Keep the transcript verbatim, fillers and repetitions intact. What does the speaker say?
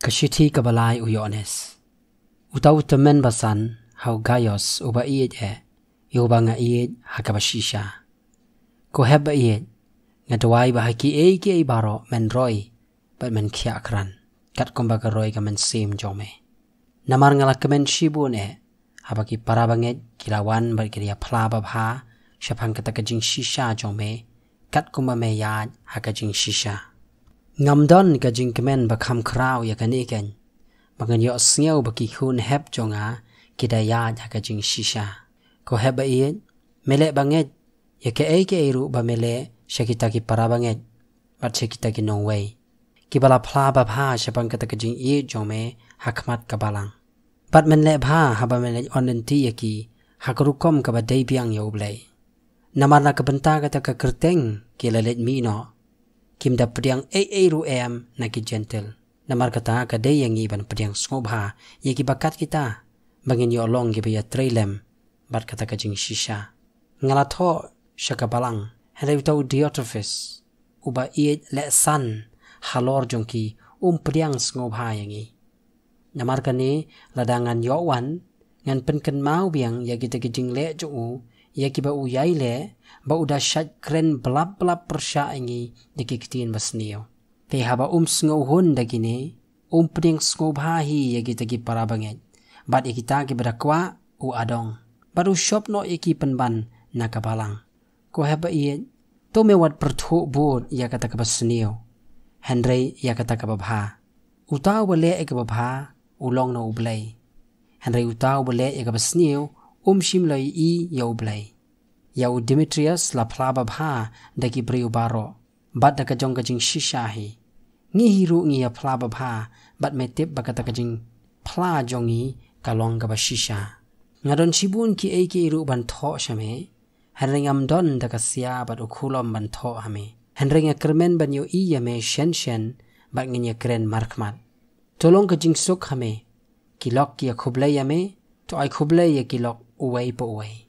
Ka shithi kaba lai u Ïoannis. Uta u tymmen basan ha u Gaios uba ïeit eh, ïa uba nga ïeit ha kaba shisha. Ko hep ba ïeit, nga duwai ba ha kiei kiei baroh men roi bad men khiah krat, katkum ba ka roi ka mynsiem jong me. Namar nga la kmen shibun eh, haba ki para bangeit ki la wan bad ki la ïa phla babha shaphang kata ka jingshisha jong me, katkum ba me ïaid ha ka jingshisha. Ngam don ka jingkmen ba kham khraw ïa kane keiñ, ba ngan ïohsngew ba ki khun hep jong nga ki da ïaid ha ka jingshisha. Ko hep ba ïeit, me leh bangeit ïa kaei kaei ruh ba me leh sha kita ki para bangeit bad sha kita ki nongwei, kiba la phla babha shaphang kata ka jingïeit jong me ha khmat ka balang. Bad men leh bha haba men leit on lynti ïa ki ha ka rukom kaba dei biang ïa U Blei. Namar na ka bynta kata ka kyrteng ki la leit mih noh. Kim da pdiang ei ei ruh em na ki Jentil. Namar kata ka dei ïa ngi ban pdiang sngewbha ïa kiba kat kita, ba ngin ïoh long kiba ïatrei lem bad kata ka jingshisha. Nga la thoh sha ka balang, hynrei uta u Diotrephes, uba ïeit lehsan halor jong ki, um pdiang sngewbha ïa ngi. Namar kane, lada ngan ïoh wan, ngan pynkynmaw biang ïa kita ki jingleh jong u ïa kiba u ïai leh, ba u da shait kren blap blap pyrshah ïa ngi da ki ktien basniew. Te haba um sngewhun da kine, um pdiang sngewbha hi ïa kita ki para bangeit, bad ïa kita kiba da kwah u adong, bad u shop noh ïa ki pynban na ka balang. Ko hep ba ïeit, to me wat pyrthuh bud ïa kata kaba sniew, hynrei ïa kata kaba bha. Uta uba leh ïa kaba bha u long na U Blei, hynrei uta uba leh ïa kaba sniew um shym la ïohi ïa U Blei. Ïa u Demetrius la phla babha da ki briew baroh, bad da ka jong ka jingshisha hi. Ngi hi ruh ngi ïa phla babha, bad me tip ba kata ka jingphla jong ngi ka long kaba shisha. Nga don shibun kiei kiei ruh ban thoh sha me, hynrei ngam don da ka sia bad u khulom ban thoh ha me. Hynrei nga kyrmen ban ïohi ïa me shen shen, bad ngin ïa kren markhmat. To long ka jingsuk ha me. Ki lok ki ïa khublei ïa me, to ai khublei ïa ki lok uwei pa uwei.